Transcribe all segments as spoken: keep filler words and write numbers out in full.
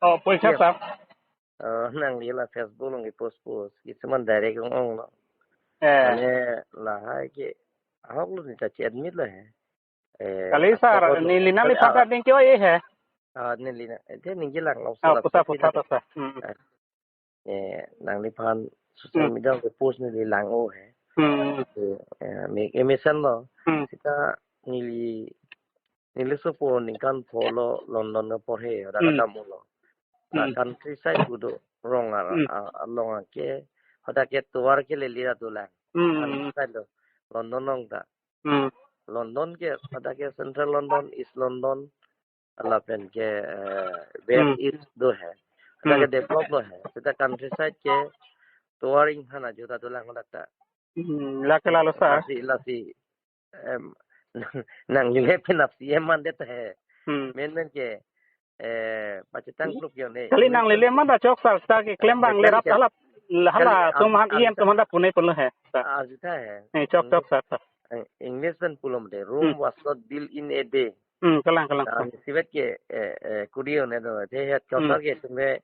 Oh, pucha, sir. Oh, nangli la Facebook along ke post post. Kisuman direct ong ong lo. Eh. Mane lahai ke ahok lo, neta che-admit lo he. Eh, kali, sir, neli nangliphan ta ning ke-oi he. Ah, neli na. Ete ning kelang lo, ah, sir, puta, puta, puta, sir. Hmm. Eh, nangliphan social media along ke post neli lang-o he. Hmm. Eh, eh, me, eh, mesen lo. Hmm. Seta neli, neli sopo ningkan pho lo London ke porhe, ada, hmm, ada kamu lo. Hmm. Countryside kedo, rong ar, hmm, a, along ke, hadak ke tovar ke lele ra dolang. Hmm. Countryside lo, London along ta. Hmm. London ke, hadak ke Central London, East London, lapen ke, eh, West, hmm, East do he. Hadak ke, hmm, develop lo he. Seta countryside ke tovar inghan ajo ta dolang hadak ta. Hmm, lake lalo, sir. Lasi, lasi, em, nangli le penap C M mandet he. Hmm. Men men ke, eh, pachethang, hmm, klup yo ne. Kali nangli le manda chok, sir, sir ke klem abang le rap, kali, hala, hala, kali, atum han, iyem atum han ta pune pune he, sir. Arju tha he. Eh, chok, hmm, chok, sir, sir. Eh, English pen pulo mate, Rome, hmm, was not built in a day. Hmm, kalang, kalang, ah, kalang. Isivet ke, eh, eh, kuriyo ne do, the headquarter, hmm, ke tumbe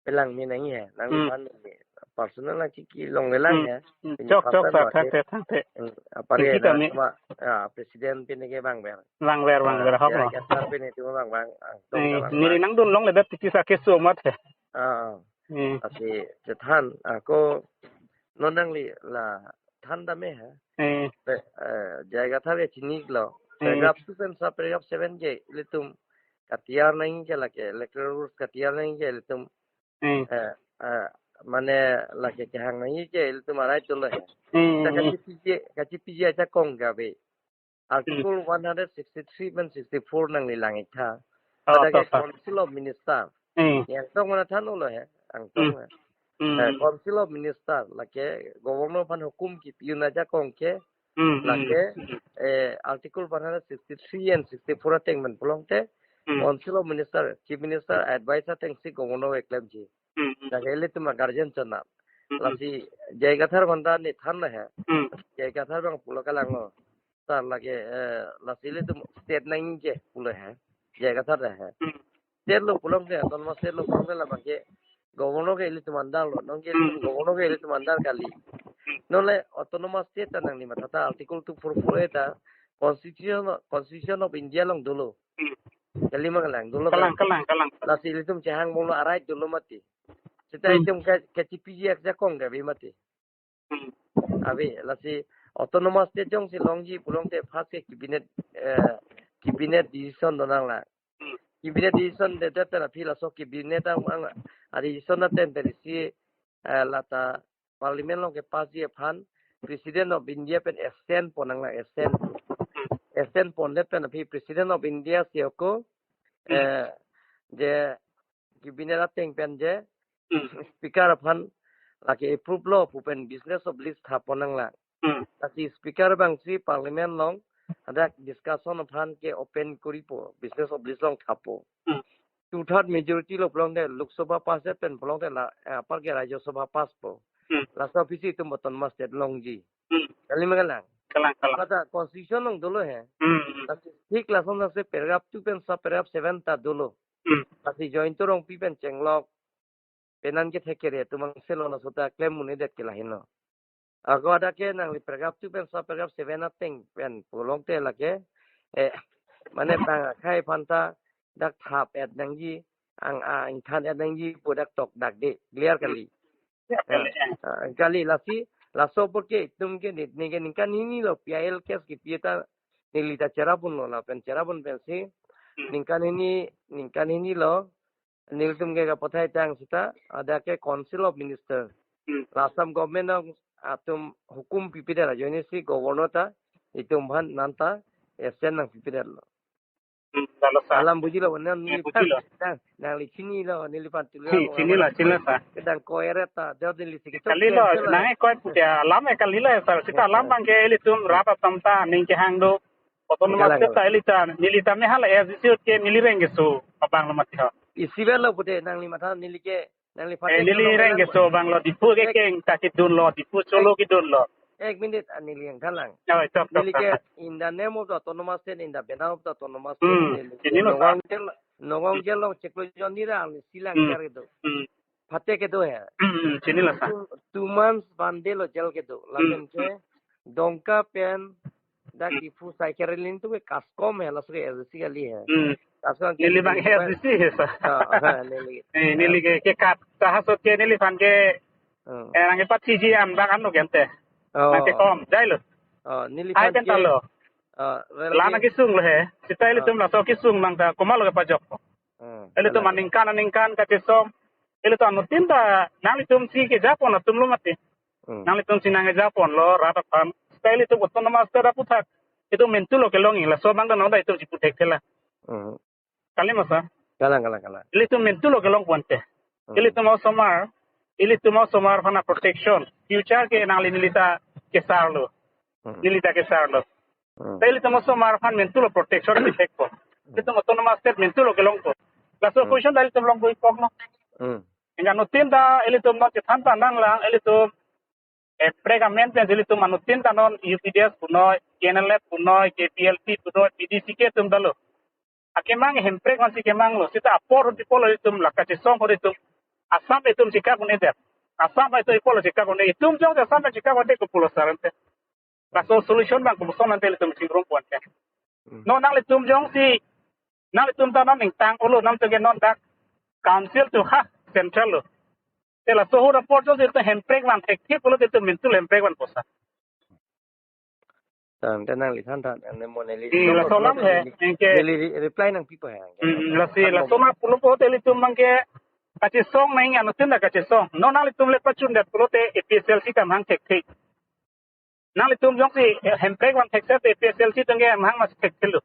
pelang me nangji he, nang, hmm, man personal nangchiki longle lang, hmm, he. Hmm. Pini chok, chok, personal sir, lo, thangthe, thangthe. Hmm, apar, hmm, ke kita na, mi, ma, ah, president pini ke bang ber. Bang ber, bang ber, ah, hok ya, lo. Ya, sir pini tu bang bang, ah, tong, eh, bang neli bang. Nangdun longle bet tiki sa keso mat he. Ah. Hmm. Lasi chethan, ako non nangli la than dam he. Hmm. Pe, eh, J I Kathar ke chini lo. Hmm. Paragraph two pen sa paragraph seven ke ilitum katiyar nangji ke lake, electoral rules katiyar nangji ke ilitum, hmm, eh, eh, mane lake kehang nangji ke ilitum a-right dolo he. Hmm. Ta kachipiji, kachipiji ajakong ke ave. Article, hmm, one hundred sixty-three pen sixty-four nangli lang-ik tha. Oh, hadak ke, to, to. Council of Minister. Hmm. Yang tong mana than ulo he, ang tong, hmm, he. Hmm. Eh, Council of Minister, lake Governor aphan hukum kipi un ajakong ke, hmm, hmm, lake, eh, Article one hundred sixty-three and sixty-four ateng pen pulote, hmm, Council of Minister, Chief Minister advice atengsi Governor keklemji. Hmm, hmm. Lake ilitum a-guardian chonat. Hmm, hmm. Lasi J I Kathar aphan ta ne than lo he. Hmm. J I Kathar abang pulo kalang lo. Sir, lake, eh, lasi ilitum state nangji ke pulo he. J I Kathar ta he. Hmm. State lo pulote, autonomous state lo pulote labang ke governor ke ilitum under lo. Non ke, hmm, governor ke ilitum under kali. Hmm. Non le autonomous state ta nangli matha ta article two four four A ta constitution, Constitution of India along dolo. Hmm. Kali ma kalang, dolo kalang, kalang, kalang. Lasi ilitum chehang bomlo a-right dolo mati. Seta, hmm, itum ke, kachipiji ajakong ke ave mati. Hmm. Ave, lasi autonomous state jongsi longji pulote first ke cabinet, eh, cabinet decision do nanglang. Hmm. Cabinet decision dedet pen aphi laso cabinet ang, ang a-decision ateng pen isi, eh, lata parliament along kepassji aphan President of India pen assent pon nanglang, assent. Hmm. Assent pondet pen aphi President of India si ako, hmm, eh, je cabinet ateng pen je, hmm, speaker aphan lake approve lo pu pen business of list thap pon nanglang. Hmm. Lasi speaker abangsi parliament along hadak discussion aphan ke open koripo, business of list along thappo. Hmm. Two third majority lo pulote Lok Sabha pass pen pulote la, eh, apar ke Rajya Sabha passpo. Hmm. Laso aphisi itum autonomous state longji. Hmm. Kali ma kalang? Kalang, kalang. Kata constitution along dolo he. Hmm. Lasi thik lason lasi paragraph two pen sa paragraph seven ta dolo. Hmm. Lasi Jayanta Rongpi pen chenglok, penan kethek kere atum angselo laso ta klem un-edet ke lahenlo. Ako hadak ke nangli paragraph two pen sa paragraph seven ateng pen pulote lake, eh, mane bang akhei aphan ta dak thap-et nangji, ang, ah, ingthan-et nangji pu dak tok dak de, clear kali. Ya, kali, ya. Ah, kali lasi, laso apor ke itum ke ne, ne ke ningkan hini lo P I L case kipi ta neli ta cherap unlo lapen cherap un pensi, hmm, ningkan hini, ningkan hini lo, nelitum ke kapathai tang seta, hadak ke Council of Minister. Hmm. La Assam government along atum hukum pipedet ajoinesi governor ta, itum aphan nanta assent nangpipedet lo. Hmm, lalo sir. Alam bujilo, nang, eh, neli bujilo. Nang, nangli chinilo, neliphan tulo. Chi-, chinilo, chinilo sir. Kedang ko eret ta, do nelisi ke. Kalilo, nang ekoi puja, alam e kalilo sir. Seta alam abang ke ilitum rat atum ta, ning kehang do. Autonomous state ta ili ta, neli ta me hala S D C ke neli reng keso abang lo mati ho. Isivet lo pute nangli matha neli ke, nangliphan, eh, ke neli reng keso abang lo Diphu ke keng ta kedun lo, Diphu Cholo kedun lo. Ek minute, ah, neli yang thanlang. Oh, chok, chok, neli ke chok. In the name of the autonomous state, in the banner of the autonomous state, hmm, neli, chinilo, neli sir. Nongwang tel, Nagaon jail along chiklo jon ni ra ni silang Hmm. jar kedo. Hmm. Phate kedo he. Hmm, hmm, chinilo sir. Two, two months bande lo jail kedo. Hmm. Lapen ke Dongka pen dak Hmm. Diphu sai kerelin tu ke KASCOM he, laso ke S D C kali he. Hmm. KASCOM ke Neli abang Diphu S D C he sir. Ah, ah, neli. Eh, neli ke, ke kat, ta ha sot ke neliphan ke Hmm. eh, nangkepachiji an bak ano gente. Oh. Nangkekom, jailo. Oh, Hai neliphan pen ke talo. Oh, railway. La nangkesung lo he. Seta ilitum Oh. laso kesung mang ta komatlo kepajok. Hmm. Ilitum Kalang. aningkan aningkan kachesong. Ilitum anuttin ta nanglitum si kejapon atum lo mati. Hmm. Nanglitum si nangkejaponlo rat aphan. Seta ilitum autonomous state aputhak itum mentu lo kelong-i, laso abang ta non ta itum chipu thekthela. Hmm. Kalima sir. Kalang, kalang, kalang. Ilitum mentu lo kelong puan te. Hmm. Ilitum osomar, ilitum osomar aphan protection. Future ke nangli neli ta kesar lo. Hmm. Neli ta kesar lo. Hmm. Te ilitum osomar aphan mentu lo protection di thekpo. Hmm. Ilitum autonomous state mentu lo kelongpo. Laso Hmm. question ta ilitum longpo ikok no. Hmm. Anuttin ta ilitum non chethan ta nanglang, ilitum hemprek amen pen ilitum anuttin ta non U P D S punoi, K N L F punoi, K P L P punoi, P D C K atum ta lo. Akemang hemprek man si kemang lo. Seta apor ahut pi pulo itum la kachesong ahut itum. Assam itum chikak un-edet. Assam itum pi pulo chikak un-e. Itum jongsi Assam chikak un-e kopulo sir ante. Laso solution abang kopuson ante ilitum chingrum puan te. Hmm. Non nanglitum jongsi, nanglitum ta non ningtang pulo, nanglitum ke non dak council to ha central lo. Te laso ahut apor jongsi itum hemprek van thekthe pulote itum mentu lo hemprek vanpo sir. Tangte nangli than than, ane mo neli. Hmm, laso alam he, neli, anke neli re-, reply nangpipo he, anke. Hmm, lasi, Than mo. laso ma pulo pulote ilitum abang ke kachesong nang anuttin ta kachesong. Non nanglitum le pachundet pulote A P H L C ta amahang thekthe. Nanglitum jongsi, eh, hemprek van thekset te A P H L C atum ke amahang mas thekthelo.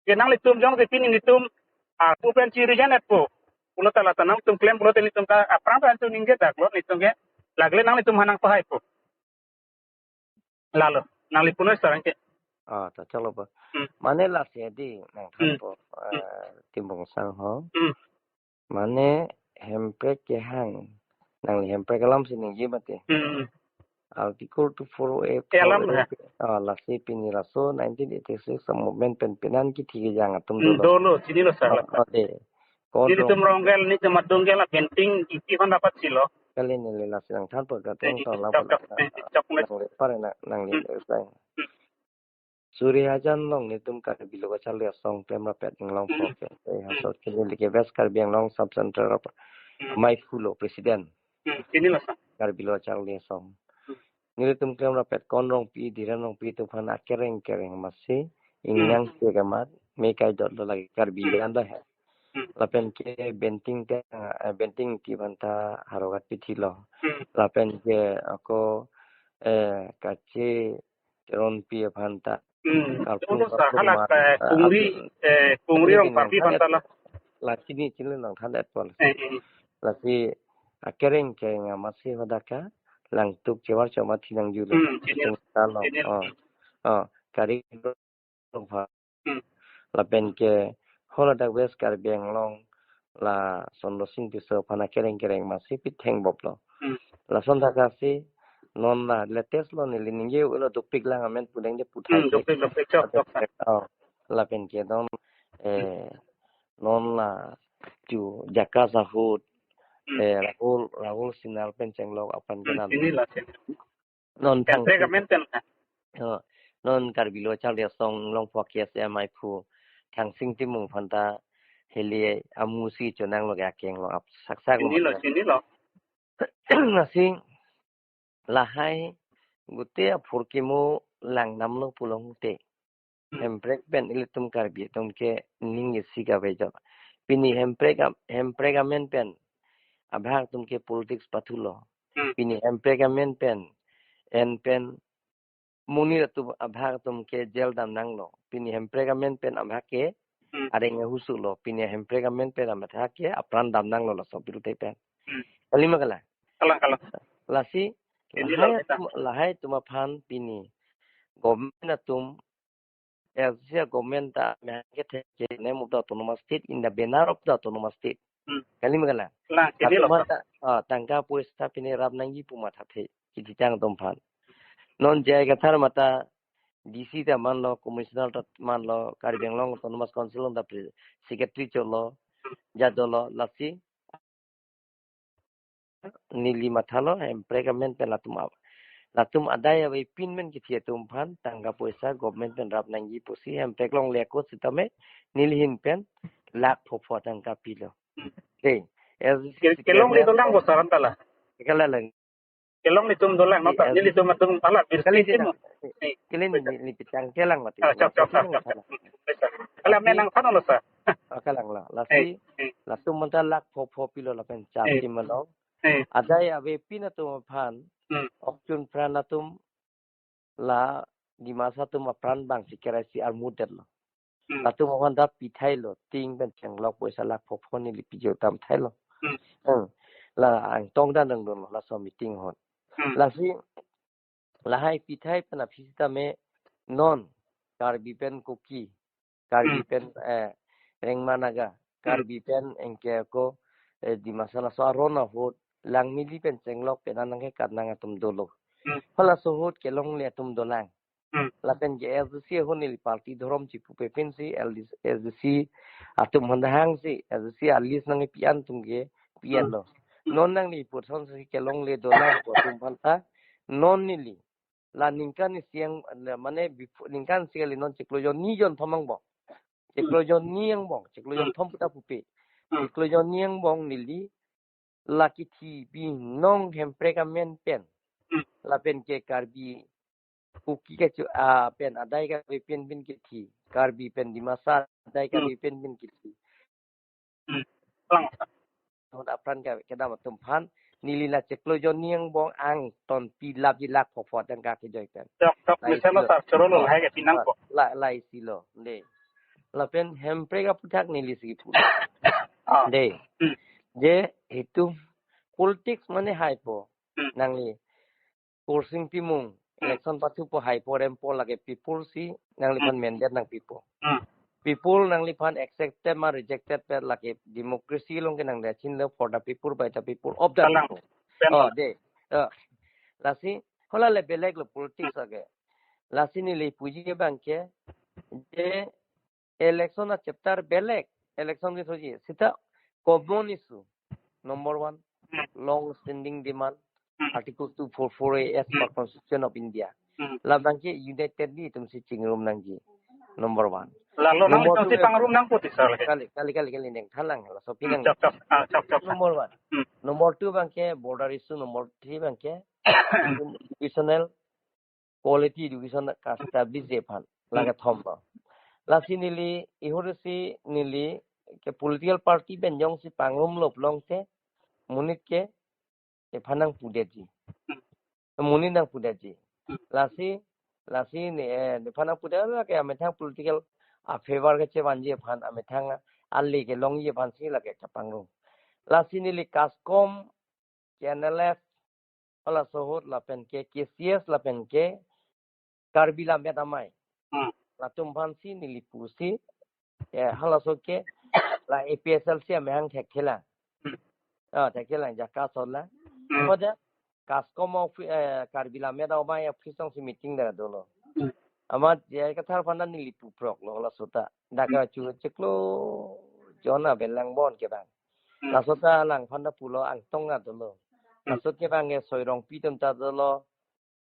Ke nanglitum jongsi pini nelitum, ah, pu pen chi resign-etpo pulo ta la ta nangtum klem pulote nelitum ta aphrang ta nelitum ningje dak lo, nelitum ke lagle nanglitum aphan nangpahaipo. Lalo, nangli punoi sir anke. Ah, ta chalo po. Hmm. Mane lasi di nangthanpo, Hmm. eh, Timbong Sang ho. Hmm. Mane hemprek kehang, nangli hemprek alam si ningje mati. Hmm. Article two four A, Ke alam four A, ha? ah, lasi pini laso nineteen eighty-six movement pen penan kithi kejang atum Hmm, dolo. dolo, chinilo sir, Ah, lasa. ah, de. Kon Nelitum rong. Rongkel, nelitum adungkel, a Benting, iti hon dapat silo. Kali neli lasi nangthanpo ka Eh, tong tong chok, lang chok, pala. eh, chok, eh. Nangli pare na, nangli Hmm. sang. Hmm. Suri hajan along nelitum Karbi Lo Kacharli Asong Klem Rapet Inglong Hmm. Pho ke. Eh, Hmm. hasot ke neli ke West Karbi Anglong Sub Central rap. Hmm. Maiphu lo President. Hmm. Chinilo sir. Karbi Lo Kacharli Asong. Hmm. Nelitum Klem Rapet Kon Rongpi, Dhiren Rongpi atum aphan akereng kereng masi Hmm. ingnang si kemat me kai dot lo lagi Karbi Hmm. anda he. Hmm. Lapen ke Benting te, eh, Benting ti aphanta harogat pithi lo. Hmm. Lapen ke ako, eh, kache Teronpi aphanta Hmm. Karpu, Betul, Karpu sir. Halak, Kumar, eh, ah, Kungri, Abdul, eh, Kungri Kungri Rongparpi Rongparpi aphanta la. La chini chini nangthan-etpo. Eh, eh. Lasi akereng kereng masi hadak ke Langtuk Chevar Choma thi nangjulo. Hmm, chinilo. Sing talo. Chinilo. Oh. Oh, Kari Rongpha. Hmm. Lapen ke haladak West Karbi Anglong la Sondro Sing Tisso aphan akereng kereng masi pitheng bop lo. Hmm. Lason thakthak si non la latest lo neli ningje lo dopik lang amen pudeng de puthai Hmm, ke. dopik, dopik, chok, chok, sir. Oh, lapen ke non, eh, non la chu Jakka Sahut, Hmm. eh, Rahul, Rahul Sinha pen chenglok aphan Hmm, kenam. Chinilo, chinilo. Non Hemprek tang amen pen. Oh, non Karbi Lo Kacharli Asong Inglong Pho K S A Maiphu Thangsing Timung aphanta heli amu si chonang lo ke akeng lo ap saksak lo Chinilo, mata. Chinilo. Lasi lahai gute aphurkimo langdamlo pulote. Hmm. Hemprek pen ilitum Karbi atum ke ning isi kave jo. Pini hemprek am-, hemprek amen pen abhag atum ke politics pathulo. Hmm. Pini hemprek amen pen en pen monit atum abhag atum ke jail damnanglo. Pini hemprek amen pen abhag ke Hmm. areng ahusuklo. Pini hemprek amen pen abhag ke apran damnanglo laso pirute pen. Hmm. Kalima kala. Kalang, kalang. Lasi Chinilo lahai kita. atum, lahai atum aphan pini government atum, L C government ta mehang ke thek ke name of the autonomous state in the banner of the autonomous state. Hmm. Kalima kala. Kalang, chinilo, Atum sir. ta, ah, tangka poisa pini rap nangji pu mathathe. Kithi chang atum aphan. Non J I Kathar mata D C ta manlo, Commissioner ta manlo, Karbi Anglong Autonomous Council along ta pre-, Secretary cholo, jadolo, lasi neli mathalo, hemprek amen pen latum a-, latum adai avepin men kithi atum aphan, tangka poisa government pen rap nangji pusi, hemprek longle ako sitame, neli ahin pen, lakh phopho tangka pilo. Dei, as Ke-, kelongle dolang bo sir anta la. Kala lang. Kelongle atum dolang, no, Dei, ta, as nelitum atum hala, kali birsi dei timo. Na. Kali ni, ni pitang kelang mati. Ah, chok, chok, chok, chok, chok. Kala, lasi, menang than lo, sir. Ah, kalang la. Eh, Lasi, eh. Latum manta lakh phopho pilo lapen chap Eh. Tim along. Eh. Adai avepin atum aphan, Hmm. okchun pran atum la Dimasa atum apran bang si kerai si armut detlo. Hmm. Latum aphan ta pithailo, ting pen chenglok poisa lakh phopho neli piji tam thailo. Hmm. Hmm. La angtong dan dang dunlo, laso meeting ahut. Hmm. Lasi, lahai pithai pen aphi sitame non, Karbi pen Kuki, Karbi Hmm. pen, eh, Rengma Naga, Hmm. Karbi pen anke ako, eh, Dimasa laso aron ahut, Langmili pen chenglok pen anang ke karnang atum dolo. Hmm. Halaso ahut kelongle atum dolang. Hmm. Lapen ke S D C ahut neli party dhorom chipupe pensi L D C, S D C atum aphan ta hangsi, S D C a-list nangpi-an atum ke pi-an Hmm. lo. Hmm. Non nangli puson si kelongle dolang pu atum aphan ta, non neli la ningkan isi ang, mane before, ningkan isi kali, non chiklo jonni jonthom angbong. Chiklo jonni angbong, chiklo Hmm. jonthom puta pupe. Hmm. Chiklo jonni angbong neli la kithi binong hemprek amen pen. Hmm. Lapen ke Karbi Kuki kachu-, ah, pen adai kave pen pen kithi. Karbi pen Dimasa adai Hmm. kave pen pen kithi. Hmm. Lang. Ahut apran ke kedam atum aphan, neli la chiklo jonni angbong angton pilapji lakh phopho tangka kejoi pen. Chok, chok, Lai misal lo silo. Sir, choro lo, Oh, lahai ke pinang ah, ko. La, lai silo, dei. Lapen hemprek aputhak neli si pu. Ah. Dei. Hmm. Je, itum politics mane haipo. Hmm. Nangli Khorsing Timung, Hmm. election pathupo, haipo rempo, lake people si nangliphan Hmm. mandate nangpipo. Hmm. People nangliphan accepted ma rejected pen, lake democracy along ke nangdachinlo, for the people, by the people, of the Kalang. People. Pen Oh, lo. Dei. Oh. Lasi, hala le belek lo politics ake. Lasi neli puji abang ke, je election a-chapter belek, election ke thoji. Sita common issue. Number one, Hmm. long standing demand, Hmm. Article two four four A as per Hmm. Constitution of India. Hmm. Labang ke unitedly itum si chingrum nangji. Number one. Lalo nang Number itum si two, pangrum nangpo ti, sir, lake. Kali, kali, kali, kali, neng thalang, laso Hmm, pinang. Chok, chok, ah, chok, chok, chok. Number one. Hmm. Number two abang ke border issue, number three abang ke educational quality education ka-establish-ji aphan. Hmm. Lake thom lo. Lasi neli, ihur si neli ke political party pen jongsi pangrumlo pulote, monit ke ephan nangpudetji. Hmm. Monit nangpudetji. Hmm. Lasi, lasi ne, eh, ephan nangpudet lake amethang political a-favor kechevanji aphan, amethang ale kelongji aphan si lake kapangrum. Lasi neli KASCOM, K N L F, halaso ahut lapen ke K C S lapen ke Karbi Lammet Amei. Hmm. Latum aphan si neli pusi, eh, halaso ke la A P H L C amehang thekthelang. Hmm. Ah, thekthelang jaka sola. Hmm. Pada KASCOM offi-, eh, Karbi Lammet Amei office along si meeting dak dolo. Hmm. Amat J I Kathar aphan ta neli puprok lo halaso ta. Dak Hmm. kachu chiklo jon abelang bon ke bang. Hmm. Laso ta alangphan ta pulo, angtong ta dolo. Hmm. Laso ke bang ke Soi Rongpi atum ta dolo,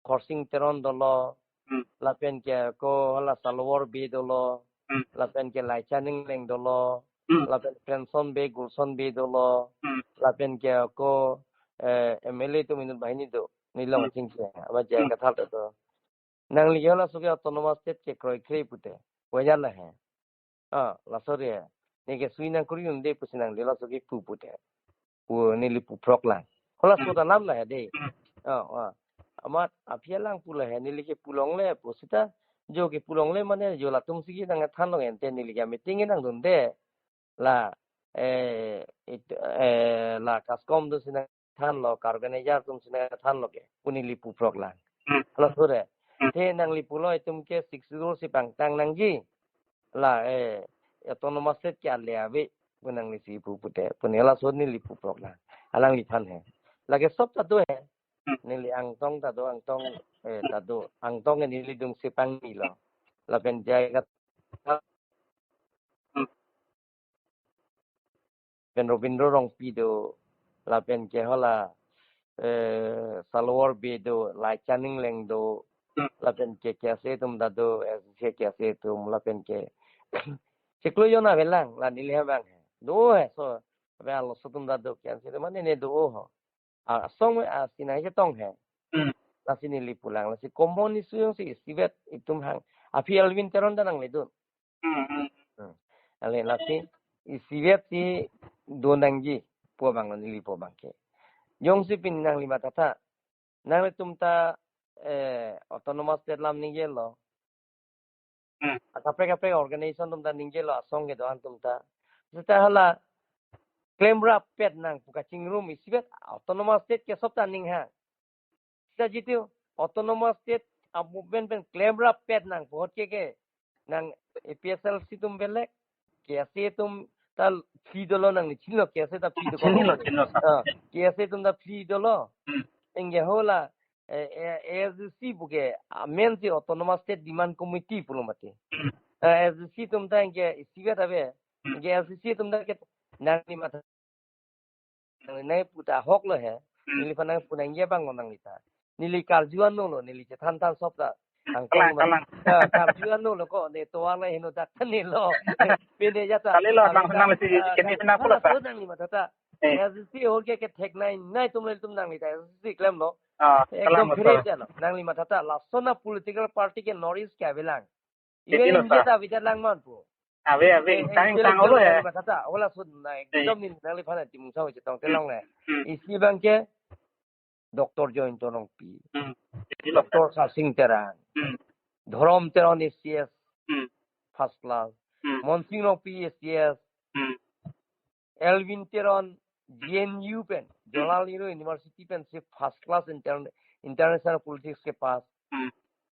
Khorsing Teron dolo, Hmm. lapen ke ako hala Salwar Bey dolo, Hmm. lapen ke Laichan Engleng dolo, Hmm. lapen Friendson Bey, Gulson Bey dolo, Hmm. lapen ke ako, eh, M L A atum inut banghini do, nelilong Hmm. achingki, amat J I Hmm. Kathar ta do. Nangli ke halaso ke autonomous state ke kroikre pute. Wajar lahai. Ah, laso re. Neke sui nangkuri unde pusi nangli halaso ke pu pute. Pu neli puprok lang. Halaso Hmm. ta alam lahai dei. Hmm. Ah, ah. Amat aphi alang pu lahai, neli ke pu longle pu sita. Jo ke pu longle mane jo latum si ke nangthan long ente, neli ke meeting nangdunde. La, eh, it-, eh, la KASCOM atum si nangthanlo, ka-organizer atum si nangthanlo ke, pu neli puprok lang. Hmm. Halaso re. Hmm. Te nangli pulo itum ke Sixth Schedule si pangtang nangji. La, eh, autonomous state ke ale ave, pu nangli si pu pute, pu neli halaso neli puprok lang. Alangliphan he. Lake sob ta do he. Hmm. neli Angtong ta do, Angtong, eh, ta do, Angtong ke neli dungsi pangni lo. Lapen J I Kathar, pen Robindro Rongpi do, lapen ke hala, eh, Salwar Bey do, Laichan Engleng do, lapen ke KSA atum ta do, SDC KSA atum, lapen ke chiklo jon avelang, la neli abang he. Do he, so, abe alo so atum ta do, KSA atum mane ne do ho. A, asong me, a, sinai chetong he. Hmm. Lasi neli pulang, lasi common issue jongsi isivet itum hang. Aphi Elwin Teron ta nangledun. Hmm, hmm. Hmm. Ale lasi isivet si do nangji pu abang neli pu abang ke. Jongsi pini nangli mathatha. Nanglitum ta, eh, autonomous state alam ningjelo. Hmm. Akaprek kaprek organization atum ta ningjelo, asong kedo-an atum ta. Seta hala klemrappet nangpu kachingrum isivet autonomous state ke sop ta ning ha. Seta jitu autonomous state a-movement pen klemrappet nangpu ahut ke ke nang APHLC atum belek, KSA atum ta phli dolo nangli chinilo, KSA ta phli dolo. Chinilo, chinilo, sir. Ah, KSA atum ta phli dolo. Hmm. Anke hala, eh, eh, ASDC pu ke, ah, main si Autonomous State Demand Committee pulo mati. Hmm. Eh, ASDC atum ta anke isivet ave, hmm, anke ASDC atum ta ke nangli matha nangli nangpu ta ahok lo he. Hmm. Neliphan nangpu nangji abang lo nangli ta. Neli karju ano lo, neli chethan than sop ta. Angtong kalang, ma-, kalang. Ah, karju ano lo ko, ne tovar le heno dak than ne lo. Pine ja ta. Kalilo, nang, nangli si, ah, kene pina hala pula ta. So nangli mathatha. Eh. ASDC ahut ke ketheknei nai atum le atum nangli ta ASDC klemlo. Ah, ekdom kalang, phere kalang. Ja lo. Nangli mathatha. Lason a-political party ke North East ke avelang. Even India ta avedet lang manpo. Ave, ave, eh, eh, tang, tang olo ya. Mathatha, hala so na, eh, ekdom neli nangliphan ati mungsa ho chetong telong le. Hmm. Isi abang ke Doctor Jayanta Rongpi. Hmm. Doctor Sarsing Terang. Hmm. Dhorom Teron ACS. Hmm. First class. Hmm. Monsing Rongpi ACS. Hmm. Elwin Teron, J N U pen, Jawaharlal Nehru University pen si first class inter-, international politics ke pass. Hmm.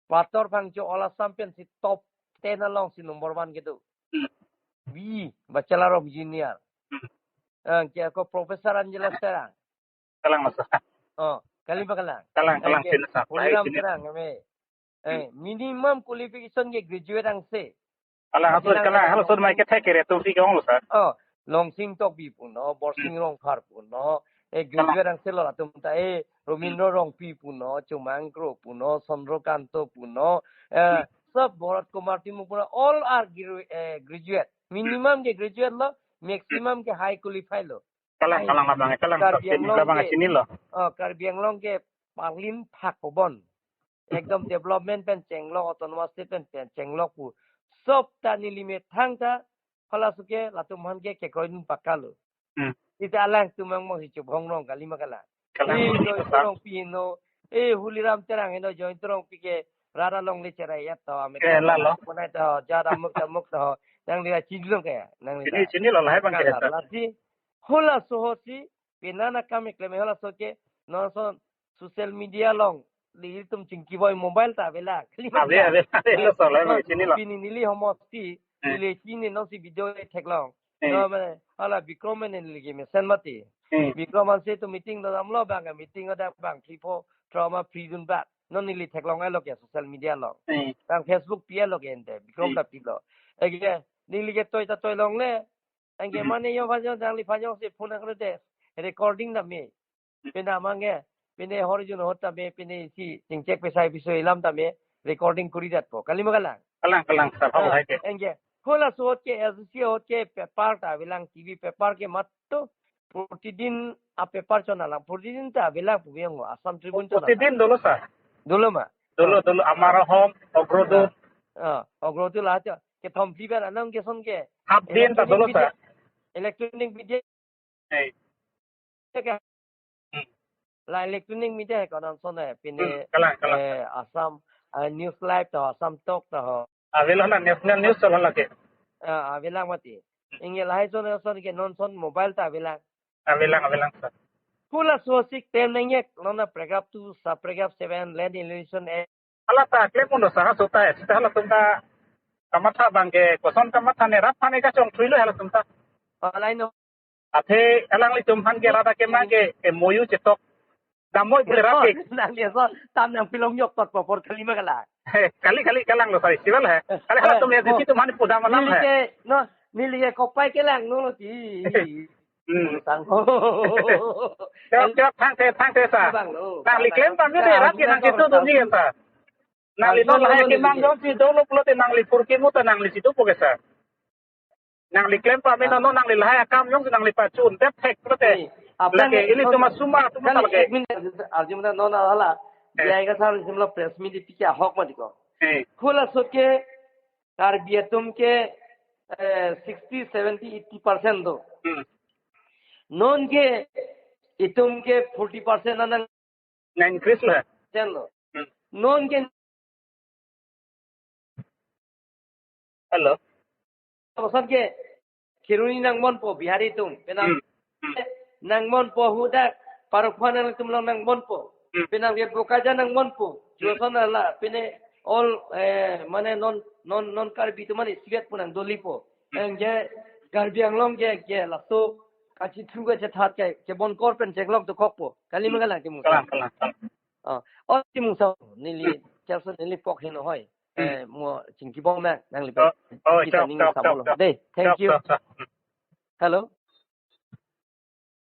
Pator Phangcho All Assam pen si top ten along si number one kedo. Hmm. B E, Bachelor of Engineer. Hmm. Eh, ke ako Professor Angela Terang. Kalang masa. Oh, kali ba kalang? Kalang, kalang, eh, ke, sini sa. Holy Ram Terang, ame. Eh, minimum qualification ke graduate angse. Kalang, halaso, kalang, halaso mai kethek kere atum si ke-ong lo, sir. Oh, Longsing Tokbi punon, Borsing Rongphar punon, eh, graduate angse lo atum ta, eh, Robindro Rongpi punon, Chomang Kro punon, Chandra Kanto punon, eh, sob Bharat Kumar Timung punon, all are gru-, eh, graduate. Minimum ke graduate lo, maximum ke high qualified lo. Kalang, ai, kalang abang, kalang, Karbi Anglong abang ke, chinilo. Oh, Karbi Anglong ke palin thak pobon. Ekdom development pen chenglok, autonomous state pen, pen chenglok pu. Sob ta neli methang ta, halaso ke latum aphan ke kekroidun pakka lo. Hmm. Ita alangtum abang mo si chubhong rong kali ma kalang. Kalang, eh, kalang. Jayanta Rongpi heno, eh, Holy Ram Terang heno, Jayanta Rongpi ke rat along le cherai ya to, ame ke kalang lalo. Konai to, jat amuk amuk to, nangli chinilo ke, nangli chinilo, chinilo lahai abang ke kalang ta. Lasi, halaso ahut si, pini nangkam keklem halaso ke, non ason social media along, nelitum chingki boi mobile ta avelang. Ave, ave, ave, lo solar, oh, chinilo. Pini neli homosti, hmm, neli chini non si video theklong. Hmm. No, mane, hala Bikram mane neli ke mesen mati. Hmm. Bikram ansi tu meeting do damlo abang, meeting ada abang, tripo, trauma prison bat. Non neli theklong alo ke social media along. Hmm. Tang Facebook pi alo ke ente, Bikram, hmm, ta pilo. Ege, neli ke toi ta toi longle, anke, hmm, mane yo vajo nangliphan jongsi phone akre te recording ta me. Pine amang ke, pine horjun ahut ta me, pine si chingchek pesai bisoi alam ta me recording kuri datpo. Kali ma kalang? Kalang, kalang, sir. Habo, ah, hai ke. Anke, halaso ahut ke, ASDC ahut ke paper ta avelang, T V paper ke matto protidin a-paper chona lang, protidin ta avelang pu biang Assam Tribune chona lang. Protidin dolo, sir. Dolo ma? Dolo, ah, dolo, Amar Ahom, Ogrodut. Ah, ah, Ogrodut la cho. Kethom phli pen anong keson ke. Half din ta dolo, sir. Electronic media, electronic media. Hey. Ke. Hmm. La electronic media he konon son he, pine, hmm, kalang, kalang, eh, Assam, eh, News Live ta ho, Assam Talk ta ho. Avelo na national news channel lake. Ah, avelang mati. Anke lahai son son ke non son mobile ta avelang. Avelang, avelang, sir. Halaso ahut si tem nangji, non a-paragraph two, sub-paragraph seven, Land Alienation Act. Hala ta klem undo sir, halaso ta, seta halatum ta kamatha abang ke, koson kamatha ne rat aphan ke kachongthui lo halatum ta. Hala ino. Athe alanglitum aphan ke rat akemang ke M O U chetok. Damoi pule rapik. Nangli ason tam nangpilong yok tot popor kali ma kalang. He, kali kali kalang lo sai siwal he. Kali hala tum ya di situ mani pudam alam Neli he. Ke no, neli ke kopai kelang no lo ti. Hmm. Sang. Jawab jawab thangthe thangthe sir. Bang lo. Nangli klem pame dei rat ke nang situ duni sir. Nangli non lahai kemang jongsi dolo pulote nangli purki muta nangli situ po ke sir. Nangli klem pame non nangli lahai akam jongsi nangli pachun tep thek pulote. Lake ili tuma suma tuma lake. Arjun na non ala. Eh. Biaya ka sar simla press meet pi kya hok ma diko. Eh. Khula sot ke Karbi atum ke eh, sixty, seventy, eighty percent do. Hmm. Non ke itum ke forty percent anang Na increase lo. percent lo. Hmm. Non ke Hello. Bosan ke Kheroni nang mon po Bihari atum. Penang Hmm. Hmm. nang mon po hudak parokphan atum long nang mon po. Hmm. Penang ke Bokajan nang mon po. Joson ala pine all eh, mane non non non Karbi atum mane sigat punang doli po. Ang ke Karbi Anglong ke ke laso kachithru kachethat ke ke bon kor pen cheklok dokok po. Kali ma kalang Timung. Kalang kalang. Kalang. Oh, oh Timung sa neli kelso neli pok heno hoi. Eh, mo chingki bong na nangli pe. Oh, oh, Kita chok, ning chok, sa chok, bolo. chok. Dei, thank Chok, you. Chok, chok. Hello.